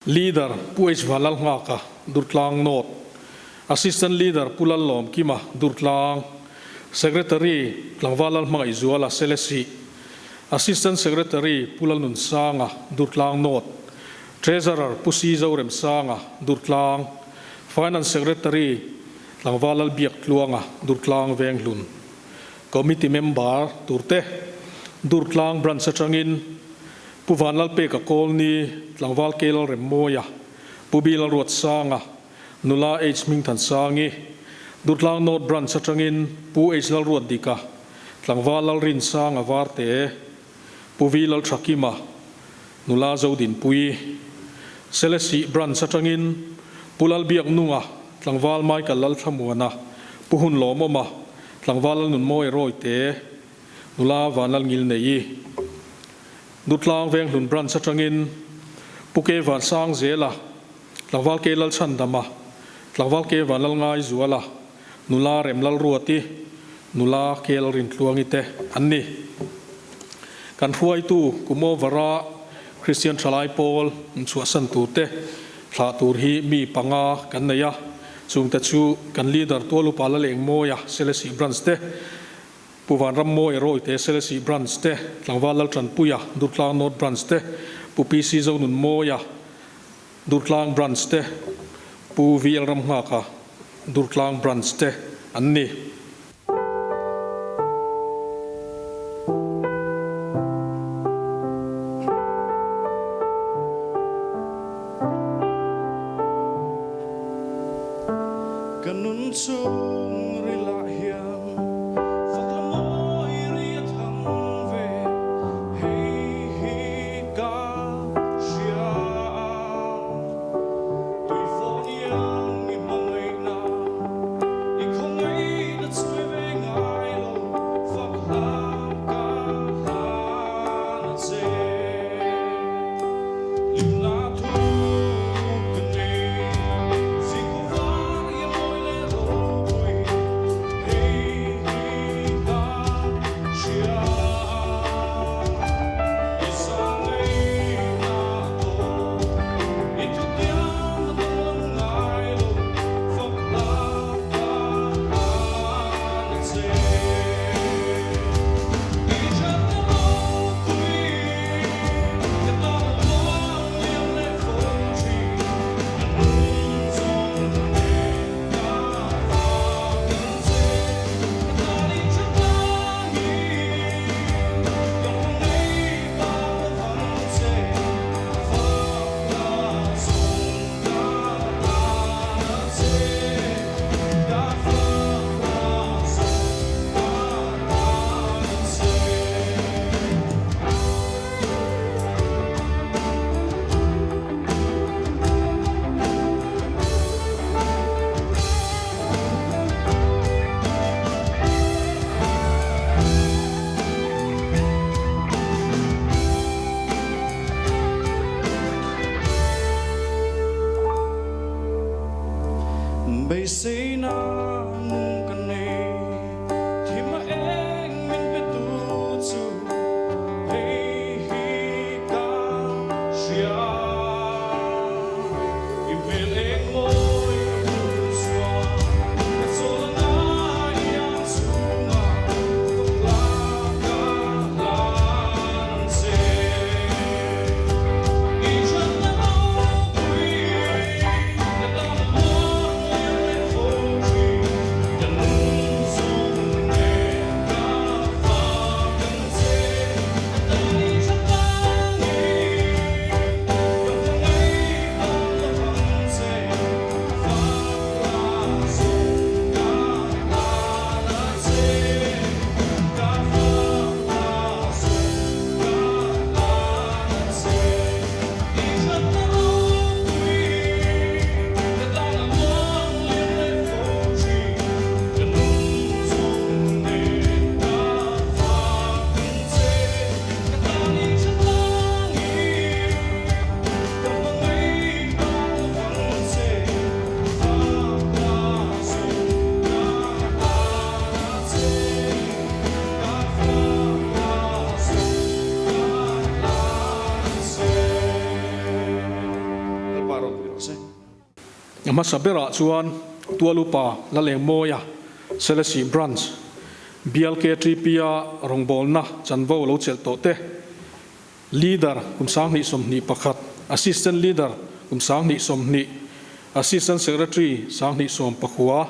Leader, Pu H Vanlalnghaka, Durtlang North, Assistant Leader, Pu Lallawmkima, Durtlang, Secretary, Tlangval Lalhmangaihzuala, Selesih, Assistant Secretary, Pu Lalnunsanga, Durtlang North, Treasurer, Pu C Zoremsanga, Durtlang, Finance Secretary, Tlangval Lalbiaktluanga, Durtlang Venghlun. Committee Member turte Durtlang Branch atangin Pu Vanlalpeka Kawlni, Tlangval K Lalremmawia, Pu B Lalruatsanga, Nula H Hmingthansangi, Durtlang North Branch atangin Pu H Lalruatdika, Tlangval Lalrinsanga Varte, Pu V Lalthakima, Nula Zodinpuii, Selesih Branch atangin Pu Lalbiaknunga, Tlangval Michael Lalthlamuana, Pu Hunlawmawma, Tlangval Lalnunmawia Rawite, Nula Vanlalngilneii, Dutlang Venghlun Branch atangin Pu K Vansangzela, Tlangval K Lalchhandama, Tlangval K Vanlalngaizuala, Nula Remlalruati, Nula K Lalrintluangi te an ni. Kan hruaitu Kum Ovara Kristian Thalai Pawl chhuahsan turte thlah tur hi mi panga kan nei a, chungte chu kan Leader Tualupa Lalengmawia Selesih Branch te, Pu Vanrammawia Rawite Selesih Branch te, Tlangval Laltanpuia Durtlang North Branch te, Pu PC Zonunmawia Durtlang Branch te, Pu VL Ramnghaka Durtlang Branch te an ni. Ka nun chung rilah hian fak la mawi ri a thang ve, hei hi ka hria a, tui fawn iang i hmangaihna, i khawngaihna chhui ve ngai lo, fak hla ka hlan a che. Beiseina nung ka nei thim a eng min pe tu chu hei hi ka hria. I hmel eng mawi ka hmuh chuan ka chawl a ngai ang chhungah fak hla ka hlan ang che. I thatna ropui ka tan a muang liam leh fo thin, ka nun zawng nen ka fak ang che. Ka tan i tha tangin ka hmangaih bang lovang che. Lalpa ropui rawh se. A hmasa berah chuan Tual Upa Lalengmawia, Selesih Branch, Bial KTP-a rawngbawlna chanvo lo chelh tawh te, Leader kum 2021, Assistant Leader kum 2020, Assistant Secretary 2019,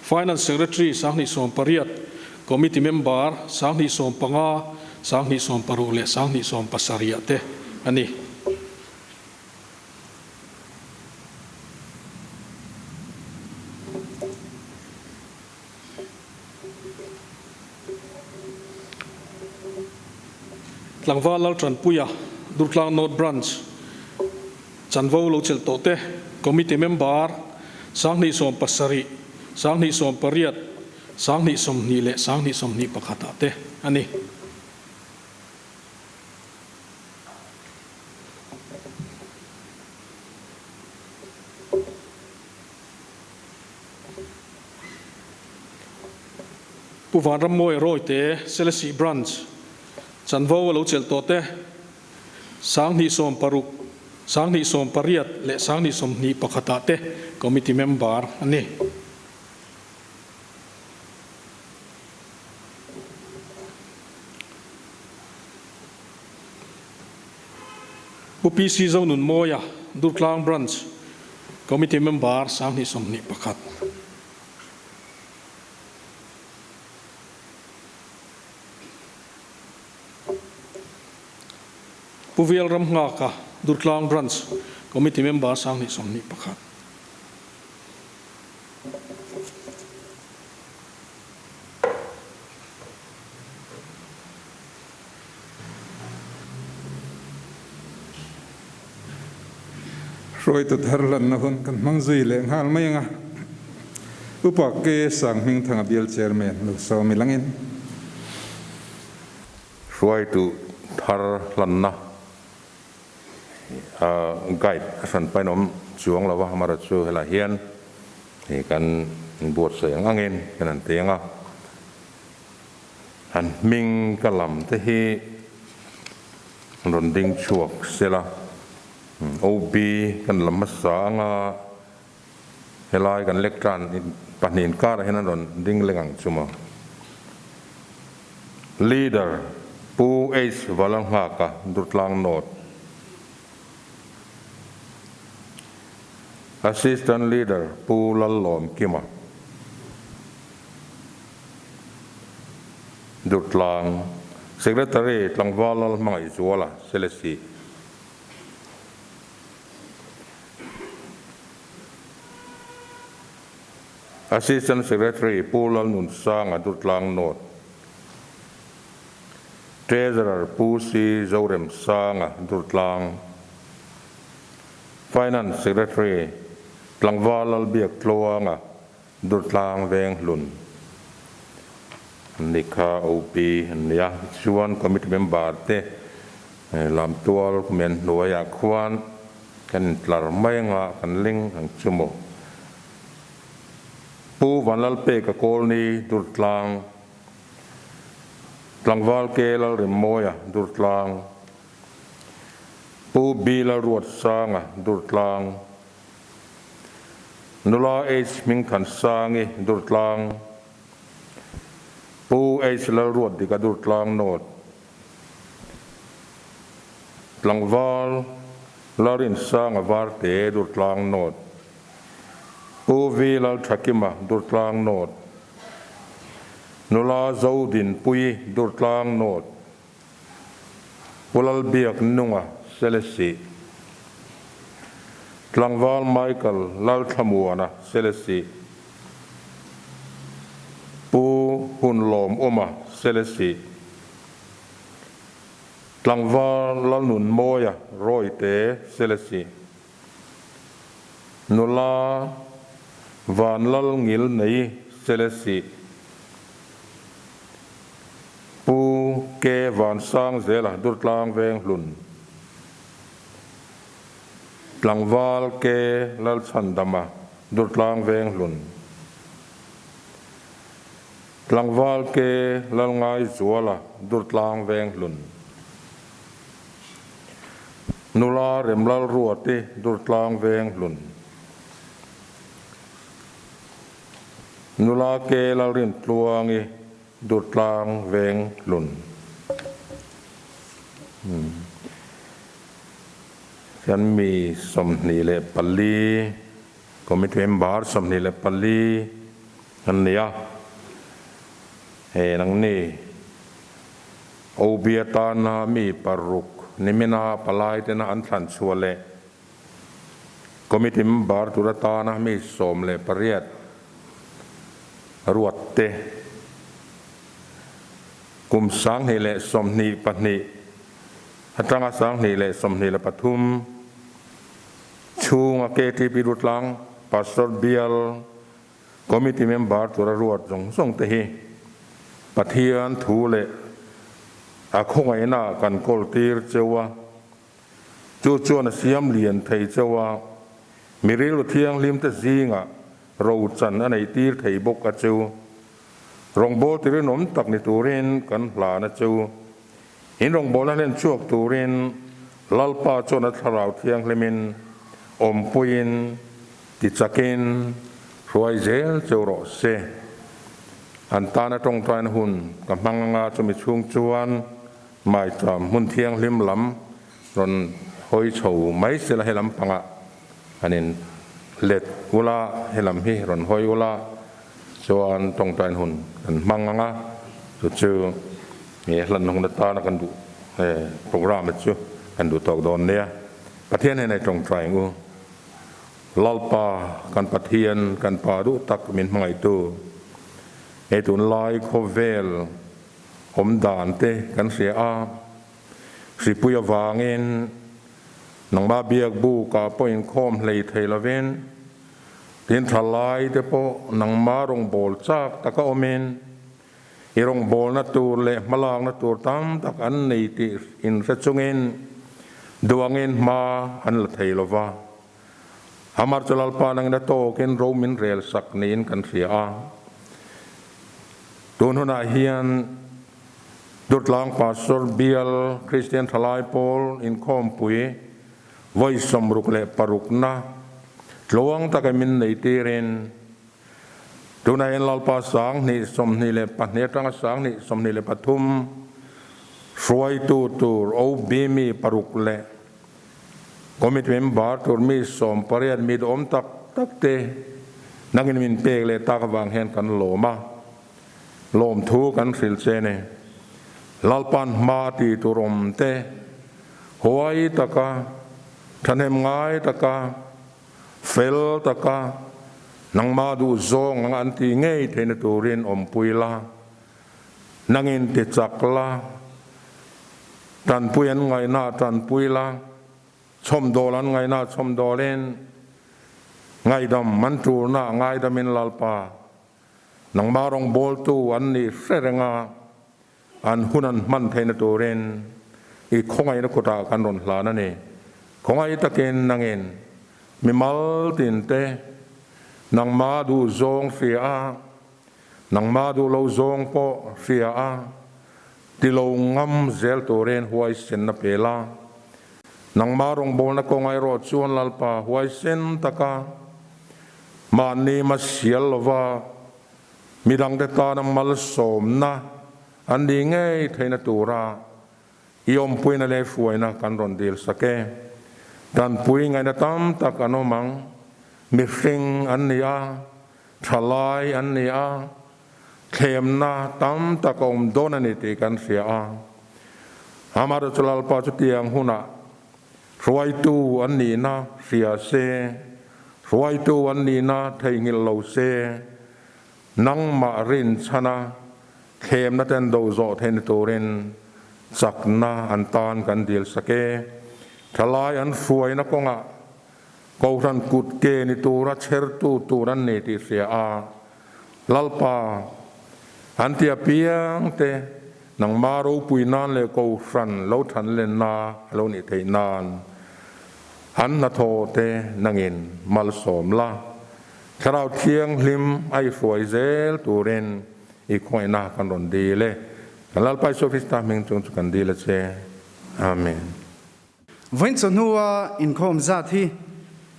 Finance Secretary 2018, Committee Member 2015, 2016 leh 2017 ah te a ni. Tlangval Laltanpuia, Durtlang North Branch, chanvo lo chelh tawh te, Committee Member, 2017, 2018, 2020 leh 2021 ah te a ni. Pu Vanrammawi Rawite, Selesih Branch, chanvo a lo chelh tawh te, 2016, 2018 leh 2021 ah te Committee Member a ni. Pu PC Zonunmawia, Durtlang Branch Committee Member 2021. Pu Vial Ramnghaka, Durtlang Branch Committee Member 2021. Hruaitu thar hlanna hun kan hmang zui leh nghal mai ang a, Upa K Sanghmingthanga Bial Chairman lo sawm i langin. Hruaitu thar hlanna guide a hran pain awm chuang lo a, amaherawhchu chu helaiah hian kan buatsaih ang angin kan han ti ang a. An hming ka lam te hi rawn ding chhuak sela, OB kan lam hmasa anga helai kan lectern pahnih inkarah hian an rawn ding leng ang chu maw. Leader Pu H Valanghaka Durtlang North, Assistant Leader Pu Lallawmkima. Durtlang Secretary Tlangval Lalhmangaihzuala Selesih. Assistant Secretary Pu Lalnunsanga Durtlang North. Treasurer Pu C Zoremsanga Durtlang. Finance Secretary Tlangval Lalbiaktluanga Durtlang veng hlun an ni kha OP an ni a, tichuan committee member te lamtual men hnuaiah khuan kan intlar mai anga kan ling ang chu maw. Pu Vanlalpeka Kawlni Durtlang, Tlangval Ke Lalrimmawia Durtlang, Pu B Lalruatsanga Durtlang, Nula H Hmingthansangi Durtlang, Pu H Lalruatdika Durtlang North, Tlangval Lalrinsanga Varte Durtlang North, Pu V Lalthakima Durtlang North, Nula Zodinpuii Durtlang North, Pu Lalbiak Nunga Selesih, Tlangval Michael Lalthlamuana Selesih, Pu Hunlawmawma Selesih, Tlangval Lalnunmawia Rawite Selesih, Nula Vanlalngilnei Selesih, Pu K Vansangzela Durtlang Venghlun, Tlangval K Lalchhandama Durtlang Venghlun, Tlangval K Lalngaizuala Durtlang Venghlun. Nula Remlalruati Durtlang Veng Hlun. Nula Ke Lalrintluangi Durtlang Veng Hlun. Kan mi 24, Committee member 24 an ni a, he nangni OB atana mi paruk nimina palai tena an thlan chhuah leh Committee member tur atana mi 18 ruat te kum 2022 atanga 2023 chhunga KTP Rutlang Pastor Bial Committee member tura ruat zawng zawng te hi Pathian thu leh a khawngaihna kan kawl tir cheu a, chu chuan a siam lian thei cheu a, mi rilru thianghlim te zingah rochan a nei tir thei bawk a cheu. Rawngbâwl ti rinawm tak ni turin kan hlan a cheu. In rawngbâwlna hlen chhuak turin Lalpa chuan a Thlarau Thianghlimin awmpuiin tichakin hruai zel cheu rawh se. An tana tawngtaina hun ka hmang anga chumi chhung chuan maicham hmun thianghlim lam rawn hawi chho mai sela he lampangah an in let ula, he lam hi rawn hawi ula chuan tawngtain hun kan hmang ang a, chu chu nge hlan hung atana kan duh programme chu kan duh tawk dawn nia. Pathian hian hei tawngtai ang u. Lalpa kan Pathian kan Pa duh tak min hmangaihtu he tunlai khawvel awm dan te kan hria a, Hripui avangin nangmah biak bukah pawh inkhawm hlei thei lovin, tin thalai te pawh nangmah rawngbâwl chak taka awmin i rawngbâwlna tur leh hmalakna tur tam tak an nei tih inhre chungin duangin hma an la thei lova. Amar chu Lalpa nangin a tawkin ro min rel sak niin kan hria a. Tun hunah hian Durtlang Pastor Bial Kristian Thalai Pawl inkhawmpui vawi 66na tluang taka min nei tirin tunah hian Lalpa 2022 atanga 2023 hruaitu tur OB mi paruk leh Committee member tur mi 18 mi duhawm tak tak te nangin min pek leh tak avang hian kan lawm a. Lawmthu kan hrilh che ni. Lalpan hma ti tur awm te, huai taka, thahnem ngai taka, fel taka, nangmah duh zawng anga an tih ngei theihna turin awmpui la, nangin ti chak la, tanpui an ngaihna tanpui la, Chhawmdawl an ngaihna chhawmdawlin, ngaihdam an tulna ngaidamin Lalpa Nangmah rawngbawltu an nih hre reng a, an hun an hman theihna turin i khawngaihna kutah kan rawn hlan a ni. Khawngaih takin nangin mimal tinte nangmah duh zawng hria a, nangmah duh lo zawng pawh hria a, ti lo ngam zel turin huaisenna pe la. Nangmah rawngbawlna kawnga erawh chuan Lalpa huaisen taka mahni ma sial lova midangte tana malsawmna an nih ngei theihna tura i awmpuina leh hruaina kan rawn dil sak e. Tanpui ngaihna tam tak an awm ang. Mihring an ni a, thalai an ni a, Thlemna tam tak a awm dawn a ni tih kan hria a. Amaherawhchu chu Lalpa chutiang hunah hruaitu an nihna hria se, hruaitu an nihna theihnghilh lo se, nangmah rinchhana thlemna ten do zawh theihna turin chakna an tan kan dil sak e. Thalai an hruaina kawngah Kohhran kut ke ni tura chhertu tur an ni tih hria a, Lalpa, an ti apiang te nangmah ropui nan leh Kohhran lo than lenna a lo nih theih nan an hnathawh te nangin malsawm la, Thlarau Thianghlim a i hruai zel turin i khawngaihna kan rawn dil e. Kan Lalpa Isua Krista hming chung chu kan dil a che. Amen. Vawiin chawhnua inkhawm zat hi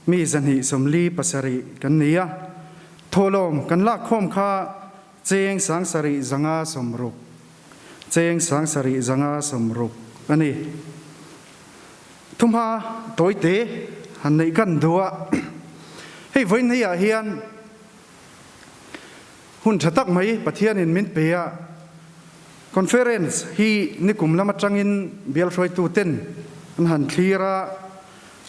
mi 247 kan ni a, thawhlawm kan lakkhawm kha cheng 7560, cheng 7560 a ni. Thumha tawite han neih kan duh a, hei vawiin hei ah hian Hun tha tak mai Pathianin min pe a, Conference hi nikum lam atangin bial hruaituten an han thlir a,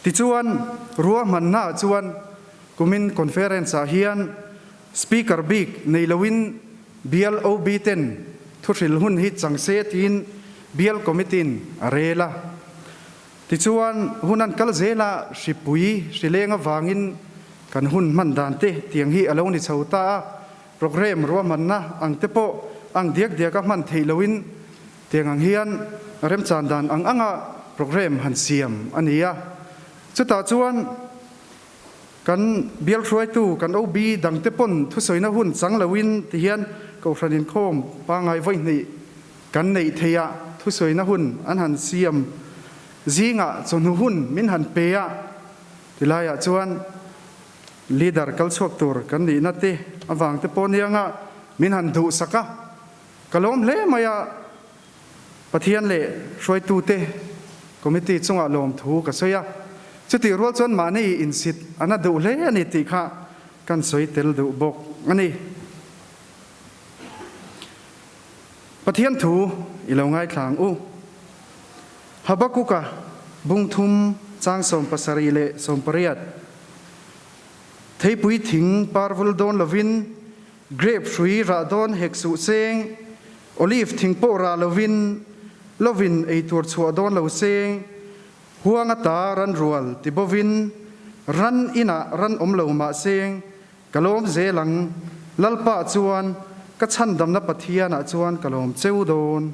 tichuan ruahmannaah chuan kumin Conference ah hian Speaker bik nei loin bial OB ten thuhril hun hi chang se tiin bial Committee-in a rel a. Tichuan hun an kal zel a, hripui hrileng avangin kan hun hman dan te tiang hi a lo ni chho ta a, programme ruahmanna ang te pawh ang diak diak a hman theih loin tiang ang hian remchan dan ang anga programme han siam a ni a. Chutah chuan kan bial hruaitu kan OB dang te pawn thusawina hun chang loin tihian Kohhran inkhawm pangngai vawi hnih Kan neih theih a thusawina hun an han siam zingah chawhnu hun min han pe a, tilaiah chuan leader kal chhuak tur kan nihna te avang te pawh nianga min han duhsak a, ka lawm hle mai a, Pathian leh hruaitute committee chungah lawmthu ka sawi a, chutih rual chuan mahni insit a na duh hle a ni tih kha kan sawi tel duh bawk a ni. Pathian thu i lo ngaithla ang u. Habakuka bung thum chang 78 leh 80. Theipui thing par vul dawn lovin, grape hrui rah dawn hek suh seng, olive thing pawh rah lovin, lovin ei tur chhuah dawn lo seng, huang ata ran rual ti bovin, ran inah ran awm lo mah seng, Ka lawm zel ang, Lalpa chuan ka chhandamna Pathianah chuan ka lawm cheu dawn.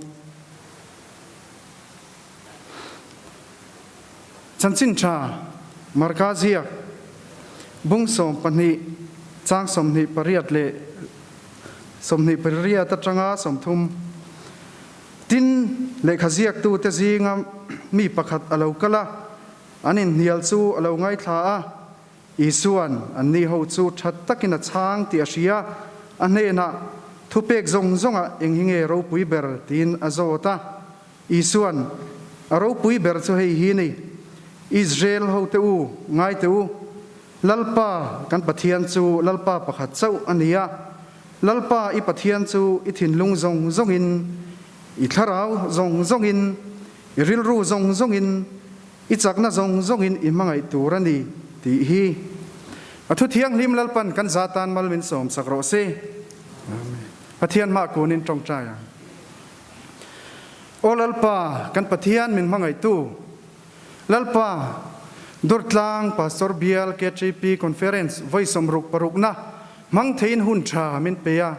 Chanchin tha Marka ziak bung 12 chang 28 leh 28 atanga 30. Tin, lehkha ziaktute zinga mi pakhat a lo kal a, an inhnial chu a lo ngaithla a. Isua'n anni ho chu tha takin a chhang tih a hria. A hnenah, Thupek zawng zawngah eng hi nge ropui ber? tiin a zawt a. Isua'n, A ropui ber chu hei hi ni, Israel hote u, ngaite u, Lalpa kan Pathian chu Lalpa pakhat chauh a ni a. Lalpa i Pathian chu i thinlung zawng zawngin, i thlarau zawng zawngin, i rilru zawng zawngin, I chakna zawng zawngin i hmangaih tur a ni tih hi a thu thianghlim Lalpan kan za tan mal min sawm sak rawh se. Amen. Pathian hmah kunin tawngtai ang. Aw Lalpa, kan Pathian min hmangaihtu, Lalpa, Durtlang Pastor Bial KTP Conference vawi 66 na hmang theiin hun tha min pe a,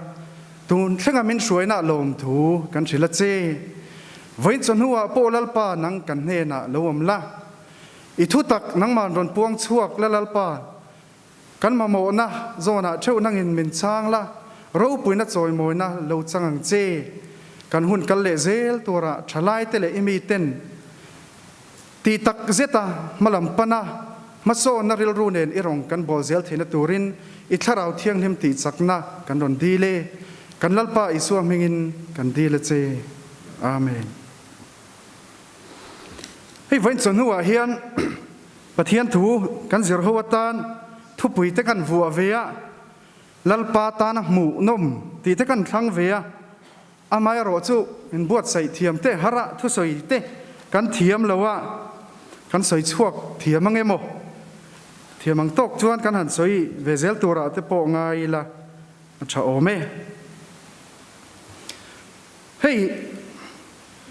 Tun thlenga min hruaina lawmthu kan hrilh a che. Vawiin chawhnuah pawh Lalpa nang kan hnenah lo awm la. I thutak nangman rawn puang chhuak la Lalpa. Kan mamawhna zawnah theuh nangin min chhang la, ropuina chawimawina lo chang ang che. Kan hun kal leh zel turah thalaite leh i miten ti tak zeta hmalam pana hmasawnna rilru nen i rawn kan bawl zel theihna turin i Thlarau Thianghlim tih chakna kan rawn dil e. Kan Lalpa Isua hmingin kan dil a che. Amen. Hei vawiin chawhnuah hian Pathian thu kan zir ho atan thupui te kan vuah ve a, Lalpa tana hmuhnawm tih te kan thlang ve a, Amaherawh chu min buatsaih thiam te harah thusawi te kan thiam lo a, kan sawi chhuak thiam ang emaw? Thiam ang tawk chuan kan han sawi ve zel turah te pawh ngai ila a tha awm e. Hei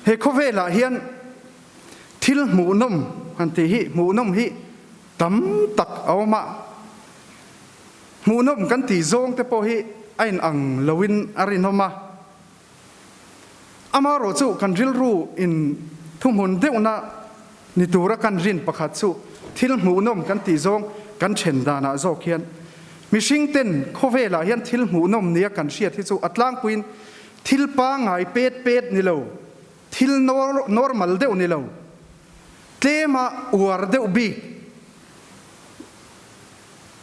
he khawvelah hian thil hmuhnawm han tih hi hmuhnawm hi tam tak a awm a. Hmuhnawm kan tih zawng te pawh hi a in ang loin a rinawm a. Amaherawh chu kan rilru in thuhmun deuhna ni tura kan rin pakhat chu thil hmuhnawm kan tih zawng kan then danah zawk hian mihring ten khawvelah hian thil hmuhnawm nia kan hriat hi chu a tlangpuiin thil pangngai pet pet ni lo, thil normal deuh ni lo. Tlema uar deuh bik.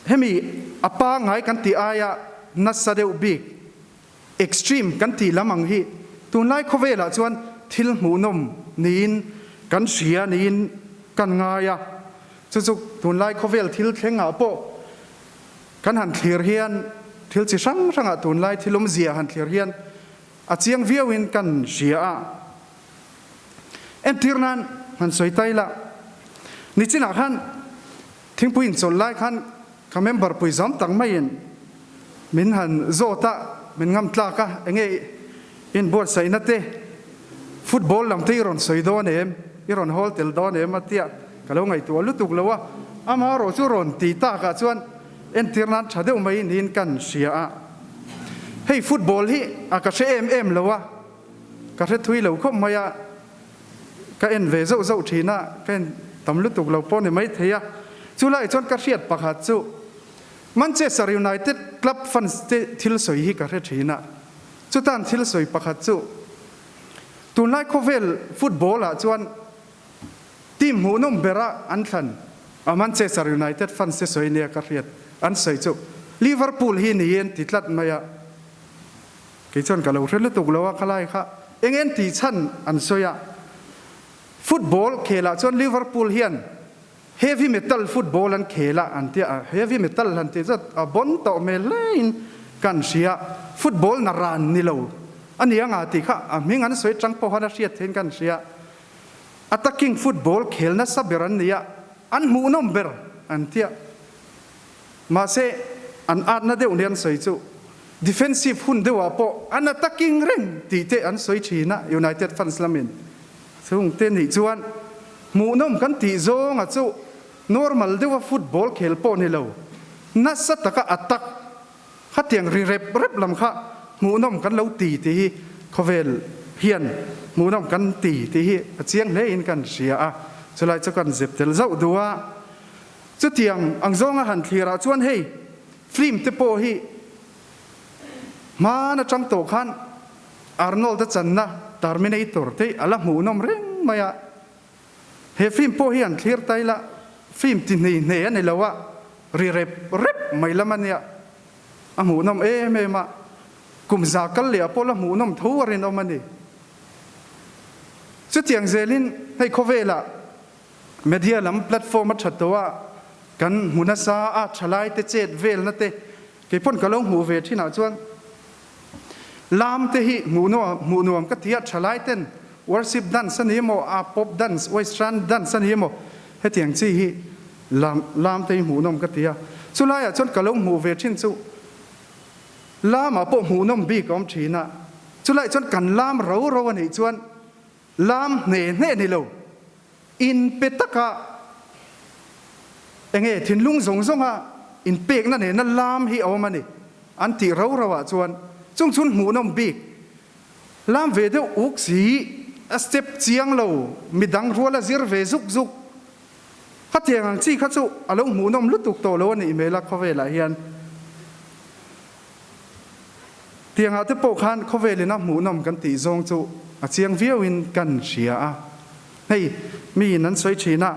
Hemi a pangngai kan tih aia nasa deuh bik, extreme kan tih lam ang hi tunlai khawvelah chuan thil hmuhnawm niin kan hria niin kan ngai a. Chu chu tunlai khawvel thil thlengah pawh kan han thlir hian thil chi hrang hrangah tunlai thil awmzia han thlir hian a chiang viauin kan hria a. Entir nan han sawi ta ila, nichinah khan thingpui inchawlh lai khan ka member pui zawm tak maiin min han zawt a, min ngam tlak a, enge inbuatsaihna te, football lam te i rawn sawi dawn em, i rawn hawl tel dawn em a tia ka lo ngaihtuah lutuk lo a, amaherawh chu rawn ti takah chuan entir nan tha deuh mai niin kan hria a, hei football hi a ka hre em em lo a. Ka hre thui lo khawp mai a, ka en ve zauh zauh thin a, ka en tam lutuk lo pawh ni mai thei a. Chu laiah chuan ka hriat pakhat chu Manchester United club fans te thil sawi hi ka hre thin a, chutan thil sawi pakhat chu tunlai khawvel football ah chuan team hmuhnawm bera an thlan a Manchester United fans te sawi nia ka hriat an sawi chu Liverpool hi niin ti tlat mai a. Kei chuan ka lo hre lutuk lo a, khalai kha eng en tih chhan an sawi a, football khelah chuan Liverpool hian heavy metal football an khel a an tia a, heavy metal han tih chuan a bon tawh hmel hlein kan hria, football na ran ni lo a ni anga tih kha a hming an sawi tang pawh khan a hriat theiin kan hria, attacking football khel nasa ber an ni a, an hmuhnawm ber an tia. Mahse, an atna deuh nia an sawi chu defensive hun deuhah pawh an attacking reng tih te an sawi thin a, United fans lamin. Chung te nih chuan hmuhnawm kan tih zawnga chu normal deuha football khel pawh ni lo, nasa taka attack khatiang ri rep rep lam kha hmuhnawm kan lo ti tih hi khawvel hian hmuhnawm kan ti tih hi a chiang hlein kan hria a, chulai chu kan zep tel zauh duh a. Chutiang ang zawnga han thlirah chuan hei film te pawh hi hman atang tawh khan Arnold a channa Terminator te a la hmuhnawm reng mai a. He film pawh hi han thlir ta ila film ti hni hne a ni lo a, ri rep rep mai lam a nia. A hmuhnawm em em a, kum za kal leh ah pawh la hmuhnawm tho a rinawm a ni. Chutiang zelin hei khawvelah Media lam platform a that tawh a, kan hmu nasa a, thalai te chet velna te kei pawn ka lo hmuh ve thin ah chuan lam te hi hmuh nuam hmuh nuam ka ti a, thalai ten worship dance a ni emaw a pop dance western dance a ni emaw hetiang chi hi lam lam te hi hmuh nawm ka ti a, chulai ah chuan ka lo hmuh ve thin chu lam ah pawh hmuh nawm bik a awm thin a, chulai chuan kan lam ro ro a nih chuan Lam hne hne ni lo, in pe taka enge thinlung zawng zawnga inpekna nena lam hi a awm a ni an tih rau rauah chuan chung chhun hmuhnawm bik lam ve deuh uk si a step chiang lo midang rual a zir ve zuk zuk khatiang ang chi kha chu a lo hmuhnawm lutuk tawh lo a nih hmel a khawvelah hian. Tiangah te pawh khan khawvelin a hmuhnawm kan tih zawng chu a chiang viauin kan hria a. Hei, miin an sawi thin a,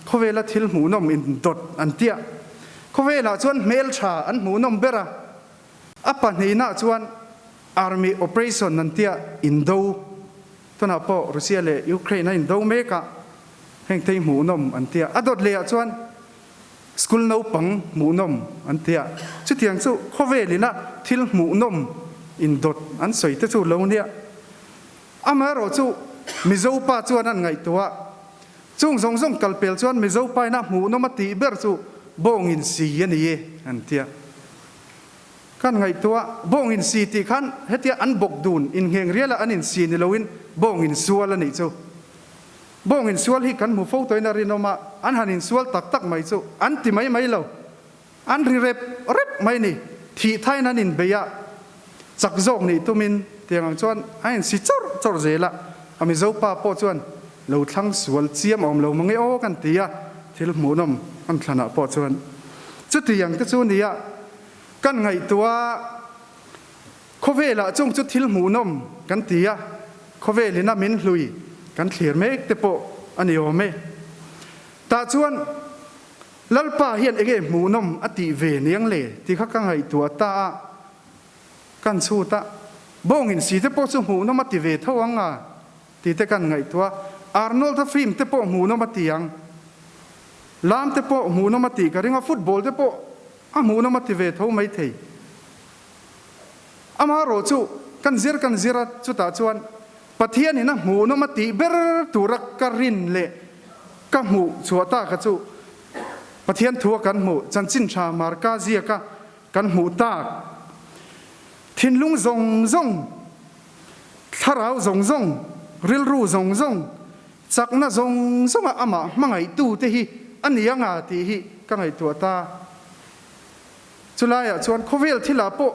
khawvela thil hmuhnawm in dawt an tia. Khawvelah chuan hmeltha an hmuhnawm ber a, a pahnihnah chuan army operation an tia indo. Tunah pawh Russia leh Ukraine a indo mek a, heng thei hmuhnawm an tia. A dawt lehah chuan School naupang hmuhnawm an ti a, chutiang chu khawvel ina thil hmuhnawm indawt an sawi te chu lo nia. Amaherawh chu Mizo pa chuan an ngaihtuah a, chung zawng zawng kalpel chuan Mizo pa ina hmuhnawm a tih ber chu bawng insi a ni e an ti a. Kan ngaihtuah bawng insi tih khan hetia an bawk dun inngheng riala an insi ni loin bawng insual a nih chu. Bawng insual hi kan hmu fo tawhin a rinawm a, an han insual tak tak mai chu an ti mai mai lo. An ri rep rep mai ni. Thih thain an inbei a, chak zawk nih tumin tiang ang chuan a insi chawrh chawrh zel a, a Mizo pa pawh chuan lo thlang sual chiam a awm lo mange aw kan ti a, thil hmuhnawm an thlanah pawh chuan chutiang te chu nia kan ngaihtuah. Khawvelah chung chu thil hmuhnawm kan ti a, khawvelin a min hlui kan thlir mek te pawh a ni awm e. Tah chuan Lalpa hian enge hmuhnawm a tih ve niang le tih kha ka ngaihtuah ta a, kan chhut a, bawngin si te pawh chu hmuhnawm a ti ve tho ang a tih te kan ngaihtuah a, Arnold-a film te pawh hmuhnawm a ti ang, lam te pawh hmuhnawm a tih ka ring a, football te pawh a hmuhnawm a ti ve tho maithei. Amaherawh chu kan zir kan zir a, chutah chuan Pathianin a hmuhnawm a tih ber tura ka rin leh ka hmuh chhuah ta kha chu Pathian thua kan hmuh chanchin tha Marka ziaka kan hmuh tak thinlung zawng zawng, thlarau zawng zawng, rilru zawng zawng, chakna zawng zawnga amah hmangaihtute hi a ni anga tih hi ka ngaihtuah ta. Chulaiah chuan khawvel thilah pawh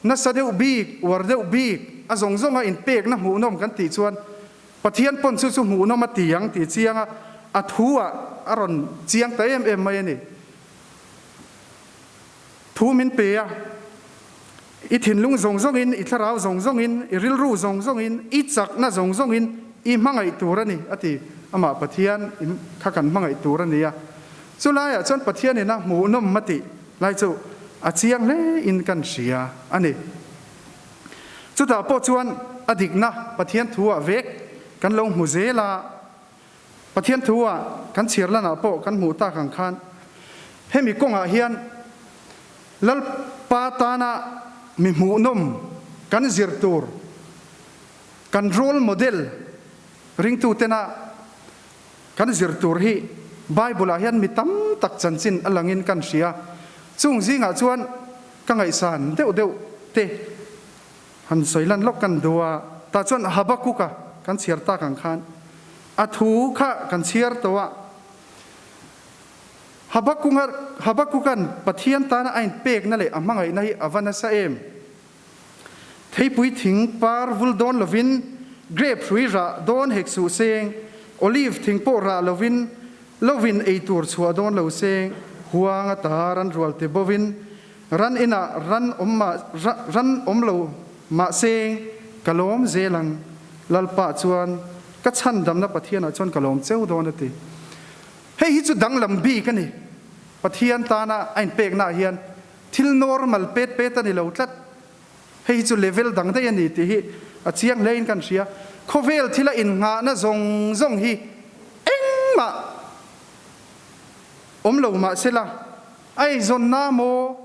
nasa deuh bik, uar deuh bik, a zawng zawnga inpekna hmuhnawm kan tih chuan Pathian pawn chu chu hmuhnawm a ti ang tih chiang a, a thu ah a rawn chiang ta em em mai a ni. Thu min pe a, i thinlung zawng zawngin, i thlarau zawng zawngin, i rilru zawng zawngin, i chakna zawng zawngin i hmangaih tur a ni a ti. Amah Pathian kha kan hmangaih tur a ni a. Chulaiah chuan Pathianin a hmuhnawm a tih lai chu a chiang hle in kan hria a ni. Chutah pawh chuan a dikna Pathian thu ah vek kan lo hmu zel a, Pathian thu ah kan chhiar lanah pawh kan hmuh tak ang khan hemi kawngah hian Lalpa tana mi hmuhnawm kan zir tur, kan role model ringtutena Kan zir tur hi Bible-ah hian mi tam tak chanchin a langin kan hria. Chung zingah chuan ka ngaihsan deuh deuh te han sawi lan lawk kan duh a. Tah chuan Habakkuk-a kan chhiar tak ang khan a thu kha kan chhiar tawh a. Habakkuk-a'n Pathian tana a inpekna leh a hmangaihna hi a va nasa em? Theipui thing par vul dawn lovin, grape hrui rah dawn hek suh seng, olive thing pawh rah lovin, lovin ei tur chhuah dawn lo seng, huang a ta ran rual te bovin, ran inah ran awm mah ran awm lo mah seng, ka lawm zel ang, Lalpa chuan ka chhandamna Pathianah chuan ka lawm cheu dawn a ti. Hei hi chu danglam bik a ni. Pathian tana a inpeknaah hian Thil normal pet pet a ni lo tlat. Hei hi chu level dang daih a ni tih hi a chiang hle in kan hria. Khawvel thila innghahna zawng zawng hi engmah awm lo mah se la, a eizawnna maw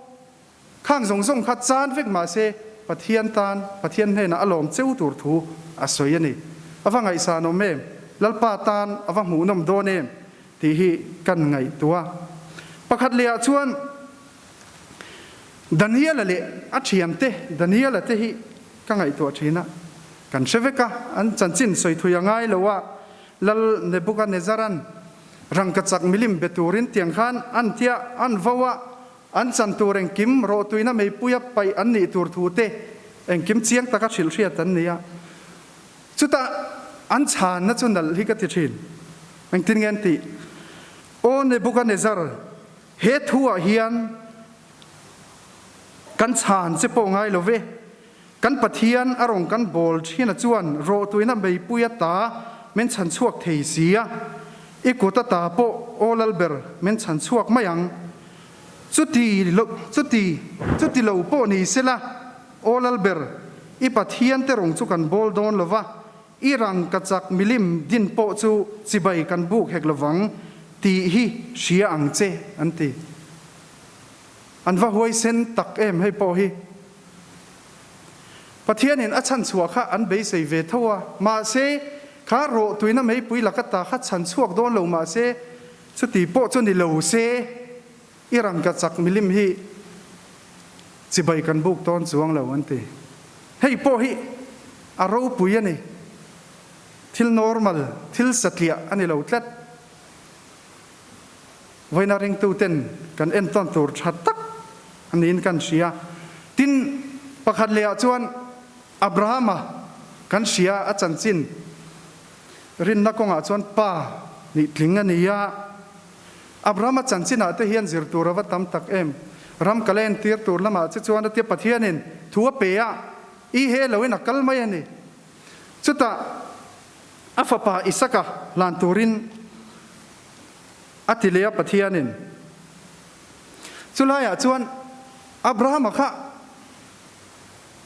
khang zawng zawng kha chan vek mah se Pathian tan, Pathian hnenah a lawm cheu tur thu a sawi a ni. A va ngaihsan awm em? Lalpa tan a va hmuhnawm dawn em? Tih hi kan ngaihtuah. Pakhat lehah chuan Daniela leh a thiante Daniela te hi ka ngaihtuah thin a, kan hre vek a, an chanchin sawi thui a ngai lo a, Lal Nebukanezaran rangkachak milim be turin tiang khan an tia an vo a, an chan tur engkim rawhtuina meipuia paih an nih tur thu te engkim chiang taka hrilh hriat an ni a. Chutah an chhanna chu nalh hi ka ti thin. Engtin nge an tih? Aw Nebukanezzar, He thuah hian kan chhan che pawh ngai lo ve. Kan Pathian a rawn kan bawl thina chuan rawhtuina meipui ata min chhan chhuak thei si a, i kut ata pawh aw Lalber min chhan chhuak mai ang. Chuti lo, chuti, chuti lo pawh ni sela, aw Lalber, i Pathian te rawng chu kan bawl dawn lo va, I rangkachak milim din pawh chu chibai kan buk hek lovang tih hi hria ang che, an ti. An va huaisen tak em hei pawh hi. Pathianin a chhanchhuah kha an beisei ve tho a, mahse kha rawhtuina meipui laka ta kha chhanchhuak dawn lo mahse chuti pawh chu ni lo se i rangkachak milim hi chibai kan buk dawn chuang lo, an ti. Hei pawh hi a ropui a ni. Thil normal, thil satliah a ni lo tlat. Vawiina ringtuten kan entawn tur tha tak a niin kan hria. Tin, pakhat lehah chuan Abrahama kan hria a chanchin rinna kawngah chuan pa nih tling a ni a. Abrahama chanchinah te hian zir tur a va tam tak em? Ram ka la entir tur lamah che chuan a tia Pathianin thu a pe a, i he loin a kal mai a ni. Chutah a fapa Isaka hlan turin A ti leh a Pathianin. Chulaiah chuan Abrahama kha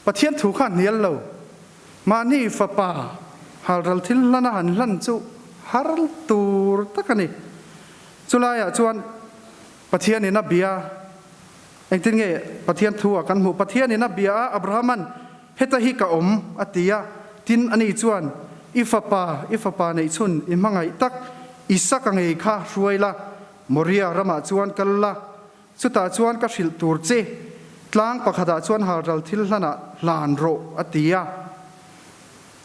Pathian thu kha a hnial lo. Mahni fapa halral thil hlana han hlan chu har tur tak a ni. Chulaiah chuan Pathianin a bia. Engtin nge Pathian thu a kan hmuh? Pathianin a bia a, Abrahaman, Heta hi ka awm, a ti a. Tin, ani chuan, I fapa, i fapa neihchhun, i hmangaih tak, Isaka ngei kha hruai la, Moria ramah chuan kal la, chutah chuan ka hrilh tur che, tlang pakhatah chuan halral thil hlanah hlan rawh, a ti a.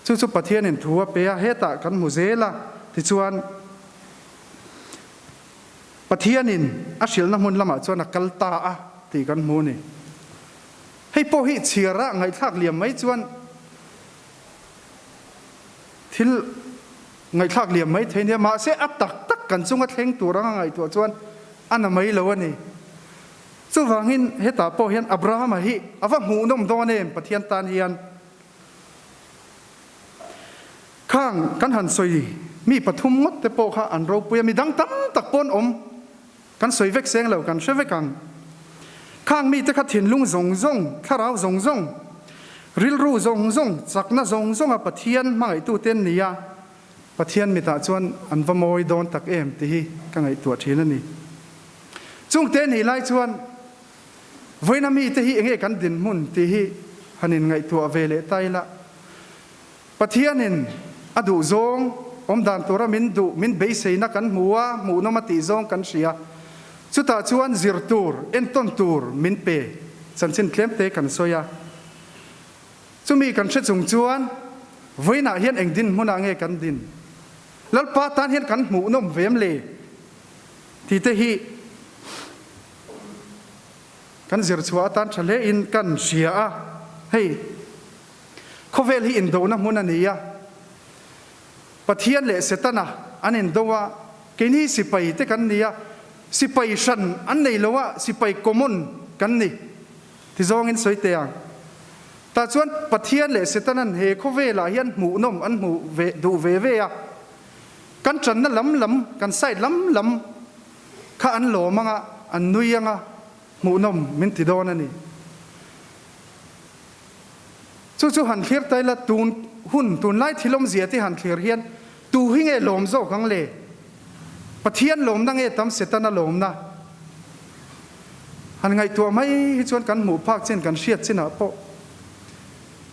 Chu chu Pathianin thu a pe a, hetah kan hmu zel a, tichuan, Pathianin a hrilhna hmun lamah chuan a kal ta a tih kan hmu a ni. Hei pawh hi chhiara ngaihthlak liam mai chuan thil ngaihthlak liam mai thei nia, mahse a tak tak kan chunga thleng tur anga ngaihtuah chuan a na mai lo a ni. Chuvangin hetah pawh hian Abrahama hi a va hmuhnawm dawn em Pathian tan hian. Khang kan han sawi mi pathum ngawt te pawh kha an ropui a, mi dang tam tak pawh an awm, kan sawi vek seng lo, kan hre vek ang. Khang mite kha thinlung zawng zawng, thlarau zawng zawng, rilru zawng zawng, chakna zawng zawnga Pathian hmangaihtute an ni a, Pathian mitah chuan an va mawi dawn tak em tih hi ka ngaihtuah thin a ni. Chungte nih lai chuan vawiina mite hi enge kan dinhmun tih hi han inngaihtuah ve leh ta ila. Pathianin a duh zawng, awm dan tura min duh, min beiseina kan hmu a, hmuhnawm a tih zawng kan hria. Chutah chuan zir tur, entawn tur min pe. Chanchin tlemte kan sawi a. Chumi kan hre chung chuan vawiinah hian eng dinhmunah nge kan din? Lalpa tan hian kan hmuhnawm ve em le? Tite hi kan zir chhuah atan tha hlein kan hria a. Hei. Khawvel hi indona hmun a ni a, Pathian leh Setana an indo a, keini sipai te kan ni a, sipai hran an nei lo a, sipai common kan ni ti zawngin sawi teh ang. Tah chuan Pathian leh Setanan he khawvelah hian hmuhnawm an hmuh ve duh ve ve a, kan tanna lam lam, kan side lam lam kha an lawm ang a, an nui ang a, hmuhnawm min ti dawn a ni. Chu chu han thlir ta ila, tun hun, tunlai thil awmzia te han thlir hian tu hi nge lawm zawk ang le? Pathian lawmna nge tam Setana lawmna? Han ngaihtuah mai hi chuan kan hmuh phak chin, kan hriat chinah pawh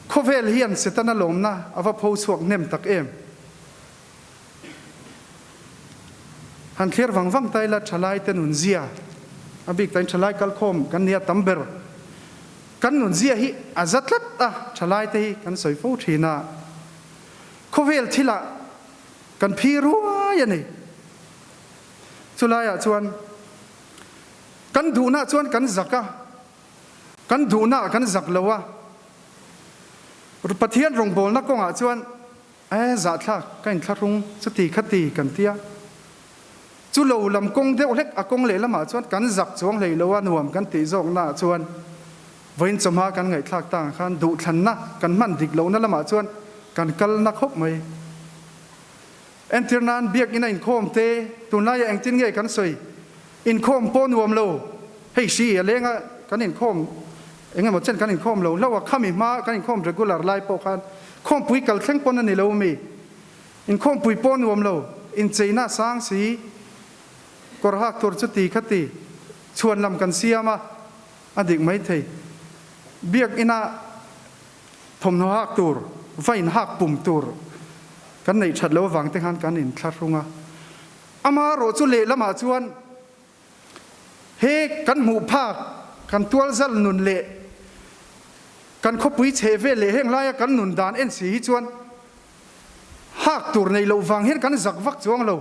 khawvel hian Setana lawmna a va pho chhuak hnem tak em? Han thlir vang vang ta ila thalai te nun zia, a bik takin thalai kalkhawm kan nia tam ber. Kan nun zia hi a za tlat a, thalai te hi kan sawi fo thin a. Khawvel thilah kan phi ruai a ni. Chulaiah chuan kan duhna chuan kan zak a, kan duhna kan zak lo a. Pathian rawngbawlna kawngah chuan E zahthlak, ka inthlahrung chuti khati kan ti a. Chu lo lam kawng deuh hlek a kawng lehlamah chuan kan zak chuang hlei lo a, nuam kan tih zawknaah chuan vawiin chawhma kan ngaihthlak tangah khan duhthlanna kan hman dik lohna lamah chuan kan kal na khawp mai. Entir nan biakinn a inkhawm te, tunlaiah engtin nge kan sawi? Inkhawm pawh nuam lo, hei hri a leng a kan inkhawm eng emaw chen kan inkhawm lo hlauh a, khami hma kan inkhawm regular lai pawh khan khawmpui kal thleng pawn a ni lo mi. Inkhawmpui pawh nuam lo, incheina sang si, kawr hak tur chu ti kha ti, chhuan lam kan siam a, a dik mai thei. Biak ina thawmhnaw hak tur, va inhak pum tur kan neih that lo avang te khan kan inthlahrung a. Amaherawh chu lehlamah chuan he kan hmuh phak, kan tualzal nun leh kan khawpui chheh vel leh heng laia kan nun dan en si hi chuan hak tur neih loh vang hian kan zak vak chuang lo.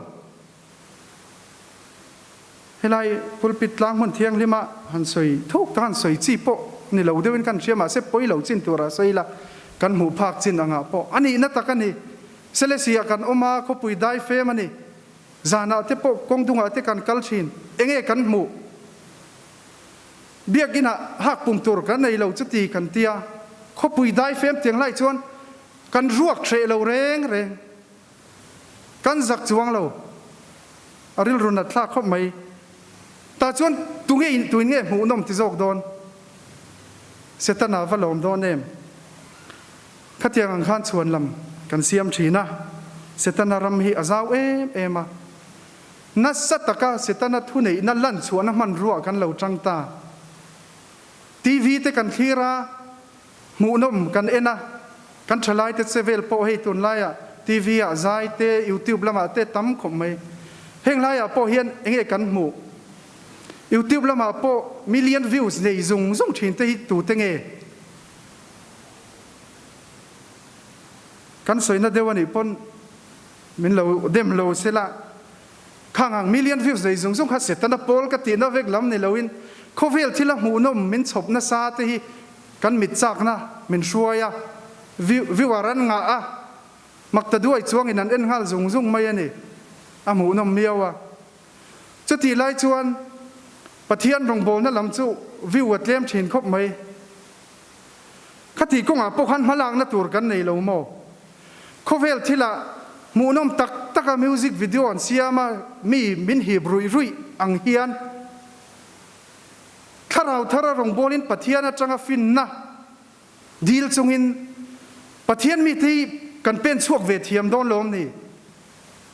Helai pulpit tlang hmun thianghlima han sawi thuk tak han sawi chi pawh ni lo deuhin kan hria mahse pawi lo chin turah sawi ila kan hmuh phak chin angah pawh a nihna tak a ni. Selesih-ah kan awm a, khawpui dai fem a ni. Zanah te pawh kawng dungah te kan kal thin. Enge kan hmuh? Biakinah hak pum tur kan nei lo chuti kan tia. Khawpui dai fem tiang lai chuan kan ruak hreh lo reng reng. Kan zak chuang lo. A rilru nat thlak khawp mai. Tah chuan tunge in tuin nge hmuhnawm ti zawk dawn? Setana va lawm dawn em? Khatiang ang khan chhuan lam kan siam thin a, Setana ram hi a zau em em a. Nasa taka Setana thuneihna lan chhuahna hmanrua kan lo tang ta. TV te kan thlir a, hmuhnawm kan en a, kan thalai te che vel pawh hei tunlaiah TV ah zai te, YouTube lamah te tam khawp mai. Heng laiah pawh hian enge kan hmuh? YouTube lamah pawh million views nei zung zung thin te hi tute nge? Kan sawina deuh anih pawn min lo dem lo sela. Khang ang million views nei zung zung kha Setana pawl ka tihna vek lam ni loin khawvel thila hmuhnawm min chhawp nasa te hi kan mit chakna min hruai a, viewer an ngah a, makta duai chuangin an en nghal zung zung mai a ni. A hmuhnawm miau a. Chutih lai chuan Pathian rawngbawlna lam chu view a tlem thin khawp mai. Khati kawngah pawh khan hmalakna tur kan nei lo maw? Khawvel thilah hmuhnawm tak taka music video an siam a, mi min hip ruih ruih ang hian thlarau thara rawngbawlin Pathian atanga finna dil chungin Pathian mite hi kan pen chhuak ve thiam dawn lawm ni?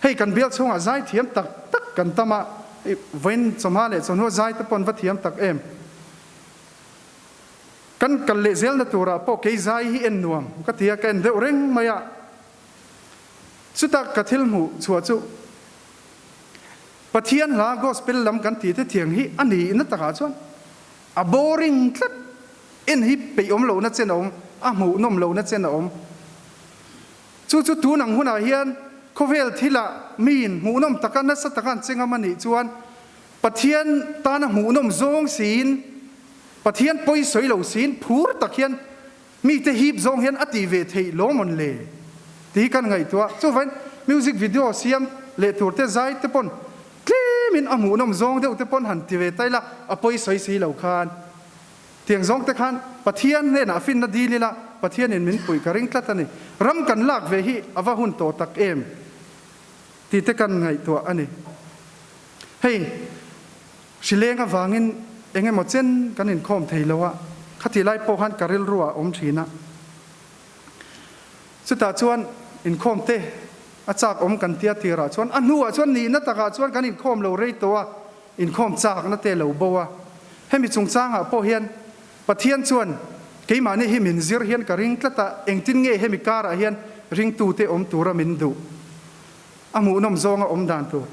Hei kan bial chhungah zai thiam tak tak kan tam a, vawiin chawhma leh chawhnu zai te pawh an va thiam tak em? Kan kal leh zelna turah pawh kei zai hi en nuam ka ti a, ka en deuh reng mai a. Chuta ka thil hmuh chhuah chu Pathian hla gospel lam kan tih te thiang hi a ni na takah chuan a boring tlat, en hi peih awm lohna chen a awm, a hmuh nawm lohna chen a awm. Chu chu tun ang hunah hian khawvel thilah miin hmuhnawm taka nasa taka an che ngam a nih chuan Pathian tana hmuhnawm zawng siin, Pathian pawi sawi lo siin phur tak hian mite hip zawng hian a tih ve theih lawm awn le tih hi kan ngaihtuah. Chuvain music video siam leh tur te zai te pawn tlemin a hmuhnawm zawng deuh te pawn han ti ve ta ila a pawi sawi si lo khan tiang zawng te khan Pathian hnenah finna dil ila Pathianin min puih ka ring tlat a ni. Ram kan lak ve hi a va hun tawh tak em tih te kan ngaihtuah a ni. Hei, hrileng avangin eng emaw chen kan inkhawm thei lo a, khati lai pawh khan ka rilru ah awm thin a. Chutah chuan inkhawm te a chak awm kan tia tirah chuan a hnuah chuan nihna takah chuan kan inkhawm lo rei tawh a, inkhawm chakna te lo bo a. Hemi chungchangah pawh hian Pathian chuan keimahni hi min zir hian ka ring tlat a, engtin nge hemi karah hian ringtute awm tura min duh? A hmuhnawm zawnga awm dan tur.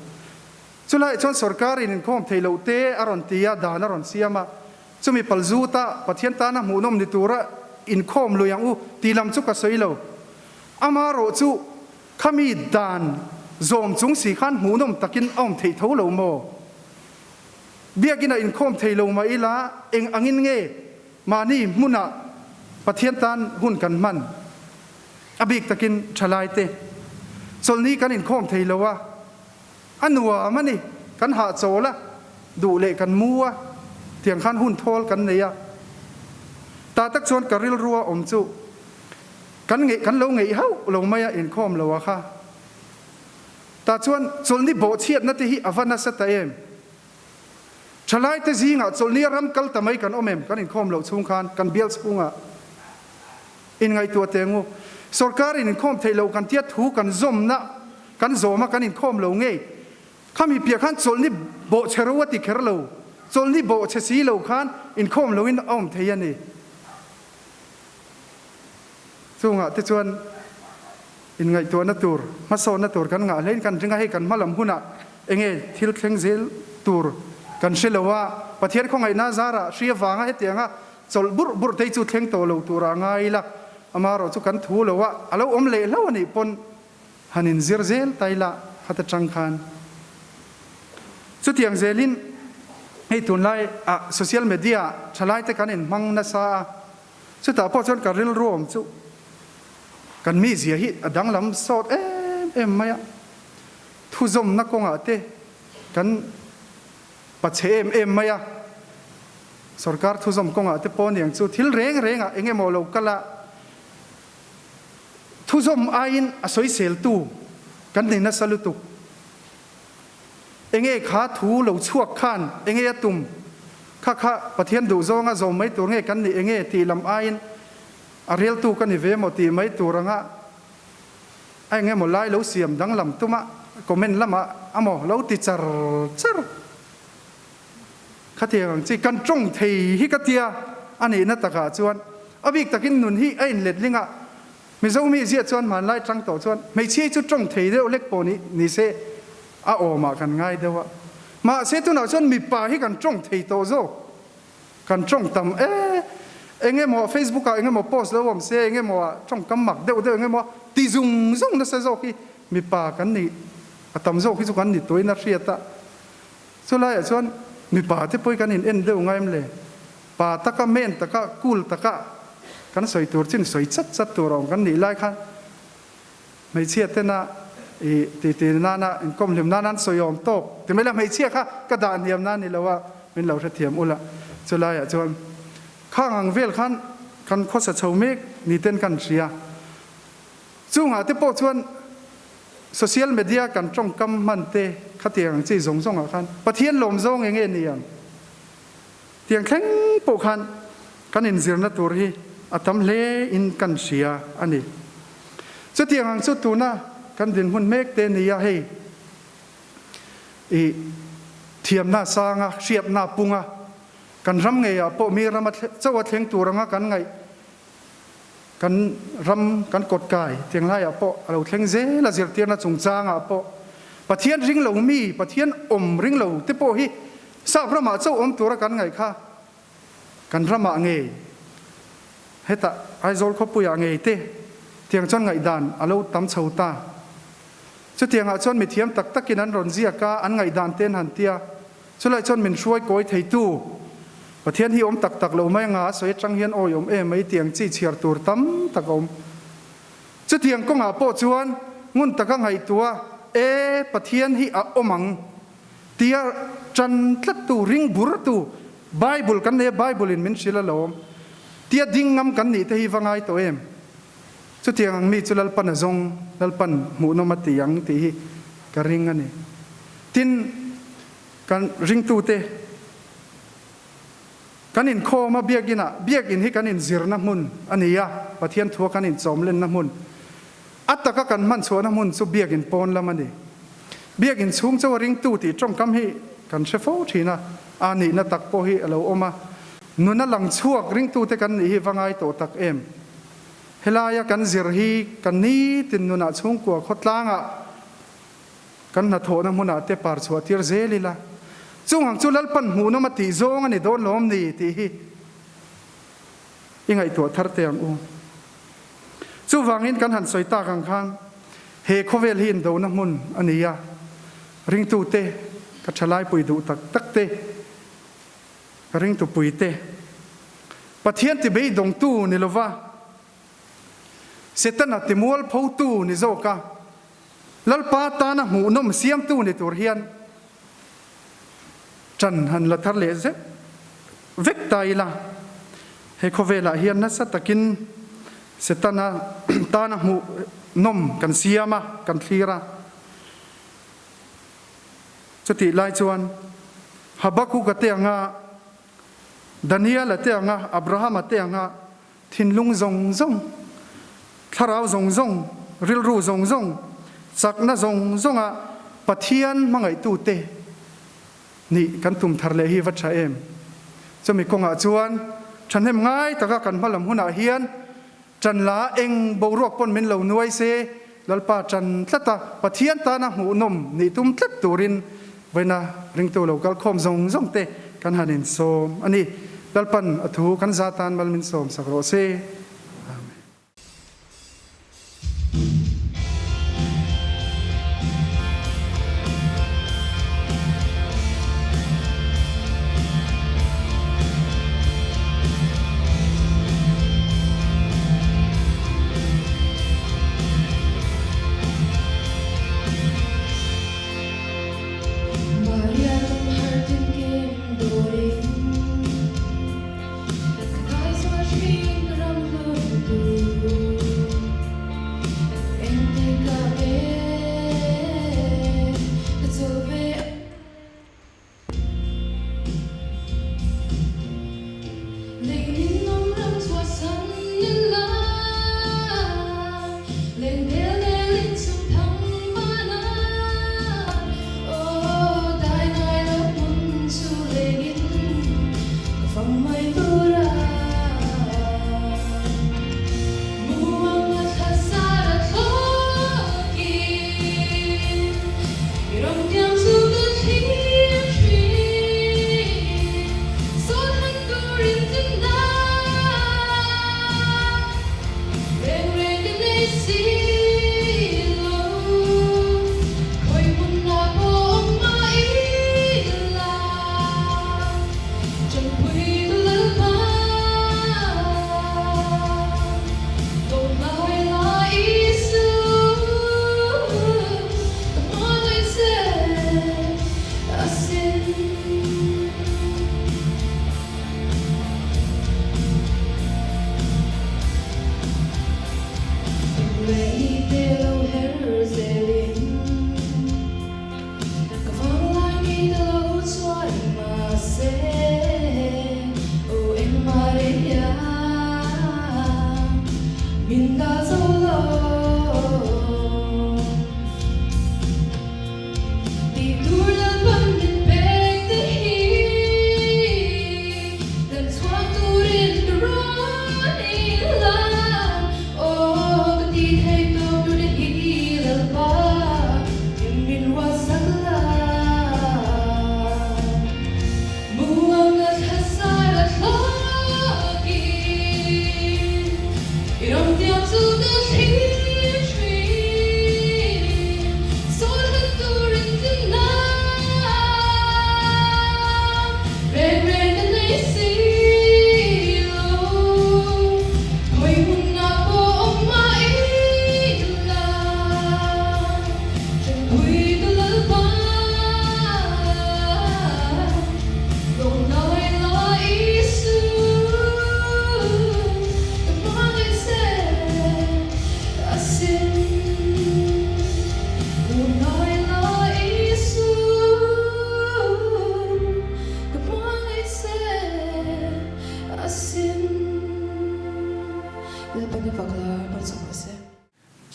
Chulaiah chuan sorkarin inkhawm thei loh te a rawn ti a, dan a rawn siam a. Chumi pal zuta Pathian tana hmuhnawm ni tura inkhawm lui ang u tih lam chu ka sawi lo. Amarawh chu khami dan zawm chung si khan hmuhnawm takin a awm theih tho lo maw? Biakina inkhawm thei lo mah ila eng angin nge mahni hmunah Pathian tan hun kan hman? A bik takin thalaite chawlhni kan inkhawm thei lo a, a nuam a ni, kan hahchawl a, duh leh kan mu a, tiang khan hun thawl kan nei a. Tah tak chuan ka rilrua awm chu kan ngeih kan lo ngeih hauh lo mai a inkhawm lo a kha. Tah chuan chawlhni bawhchhiatna te hi a va nasa ta em? Thalaite zingah chawlhni a ram kal ta mai kan awm em? Kan inkhawm loh chhung khan kan bial chhungah inngaihtuah teh ngu. Sorkarin inkhawm theih loh kan tia thu kan zawmna kan zawm a kan inkhawm lo ngei. Khami piah khan chawlhni bawhchhe ro a ti kher lo. Chawlhni bawhchhe si lo khan inkhawm loin a awm thei a ni. Chungah te chuan inngaihtuahna tur, hmasawnna tur kan ngah hlein kan ring a, hei kan hmalam hunah enge thil thleng zel tur kan hre lo a, Pathian khawngaihna zarah hri avanga hetianga chawlh burh burh te hi chu thleng tawh lo turah ngai ila, amaherawh chu kan thu lo a, a lo awm leh hlauh a nih pawn han inzir zel ta ila khata tang khan. Chutiang zelin hei tunlai ah social media thalaite kan inhmang nasa a, Chutah pawh chuan ka rilru awm chu kan mizia hi a danglam sawt em em mai a, thuzawmna kawngah te kan pachhe em em mai a, sorkar thuzawm kawngah te pawh aniang chu thil reng rengah eng emaw lo kal a, thuzawm aiin a sawiseltu kan ni nasa lutuk. Enge kha thu lo chhuak khan enge a tum? Kha kha Pathian duh zawnga zawm mai tur nge kan nih enge tih lam aiin a reltu ka ni ve maw tih mai tur anga a enge maw lai lo siam danglam tuma comment lamah amaw lo ti char char khatiang ang chi kan tawng thei hi ka tia a nihna takah chuan a bik takin nun hi a inletling a. Mizo mi ziah chuan hmanlai tang tawh chuan hmeichhia hi chu tawng thei deuh lek pawh ni ni se a awmah kan ngai deuh a. Mahse tunah chuan mipa hi kan tawng thei tawh zawk. Kan tawng tam e. Eng emaw Facebook ah eng emaw post lo awm se eng emaw ah tawngkam mak deuh deuh eng emaw ti zung zung nasa zawk hi mipa kan ni a tam zawk hi chu kan ni tuin a hriat a. Chulaiah chuan mipa te pawh hi kan in en deuh ngai em le? Pa taka, men taka, cool taka kan sawi tur chin sawi chat chat tur a awm kan nih lai khan hmeichhia tena i ti ti nana inkawm hlim nana an sawi awm tawk ti mai la hmeichhia kha ka dah hniam nan ni lo a min lo hrethiam ula chulaiah chuan khang ang vel khan kan khawsa chho mek ni ten kan hria chungah te pawh chuan social media kan tawngkam hman te khatiang ang chi zawng zawngah khan Pathian lawm zawng enge ni ang. Tiang thleng pawh khan kan inzirna tur hi a tam hle in kan hria a ni. Chutiang ang chu tuna kan dinhmun mek te nia hei i thiamna sanga hriatna punga kan ram ngeiah pawh mi rama chauh a thleng tur anga kan ngaih kan ram kan kawt kai tiang laiah pawh a lo thleng zel a zirtirna chungchangah pawh Pathian ring lo mi Pathian awm ring lo te pawh hi Sap ramah chauh awm tura kan ngaih kha kan ramah ngei hetah Aizawl khawpuiah ngei te tiang chuan ngaihdan a lo tam chho ta. Chutiangah chuan mithiam tak takin an rawn ziak a, an ngaihdan te an han tia. Chulai chuan min hruai kawi theitu Pathian hi awm tak tak lo mai anga a sawi atang hian awi awm em mai tiang chi chhiar tur tam tak a awm. Chutiang kawngah pawh chuan ngun taka ngaihtuah e Pathian hi a awm ang tia tan tlattu, ring burtu Bible kan nei a, Bible in min hrilh alawm tia ding ngam kan nih te hi va ngai tawh em? Chutiang ang mi chu Lalpan a zawng, Lalpan hmuhnawm a ti ang tih hi ka ring a ni. Tin, kan ringtute kan inkhawm a biakin ah, biakin hi kan inzirna hmun a ni a, Pathian thua kan inchawmlenna hmun, a taka kan hman chhuahna hmun chu biakin pawn lam a ni. Biakin chhung chu a ringtu tih tawngkam hi kan hre fo thin a, a nihna tak pawh hi a lo awm a. Nuna lang chhuak ringtute kan nih hi va ngai tawh tak em? Helaia kan zir hi kan nitin nunah chhungkua khawtlangah kan hnathawhna hmunah te par chhuah tir zel ila, chung ang chu Lalpan hmuhnawm a tih zawng a ni dawn lawm ni tih hi i ngaihtuah thar teh ang u. Chuvangin kan han sawi tak ang khan he khawvel hi indona hmun a ni a, ringtute ka thalaipui duh tak tak te, Ka ringtupuite, Pathian ti beidawngtu ni lova, Setana ti mualphotu ni zawka Lalpa tana hmuhnawm siamtu ni tur hian ṭan han la thar leh zeuh vek ta ila. He khawvelah hian nasa takin Setana tana hmuhnawm kan siam a, kan thlir a. Chutih lai chuan Habakuka te anga, Daniela te anga, Abrahama te anga thinlung zawng zawng, thlarau zawng zawng, rilru zawng zawng, chakna zawng zawnga Pathian hmangaihtute nih kan tum thar leh hi va tha em? Chumi kawngah chuan thahnem ngai taka kan hmalam hunah hian Ṭan la eng boruak pawn min lo nuai se, Lalpa ṭan tlat a, Pathian tana hmuhnawm nih tum tlat turin vawiina ringtu lo kal khawm zawng zawng te kan han insawm a ni. Lalpan a thu kan za tan mal min sawm sak rawh se. Amen.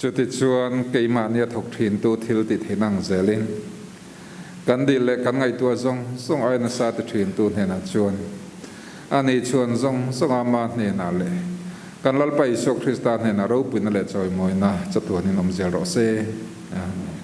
Chutichuan, keimahnia thawk thintu thil ti theih nang zelin, kan dil leh kan ngaihtuah zawng zawng ai nasa ti thintu hnenah chuan ani chuan zawng zawng ama hnenah leh kan Lalpa Isua Krista hnenah ropuina leh chawimawina chatuanin awm zel rawh se. Amen.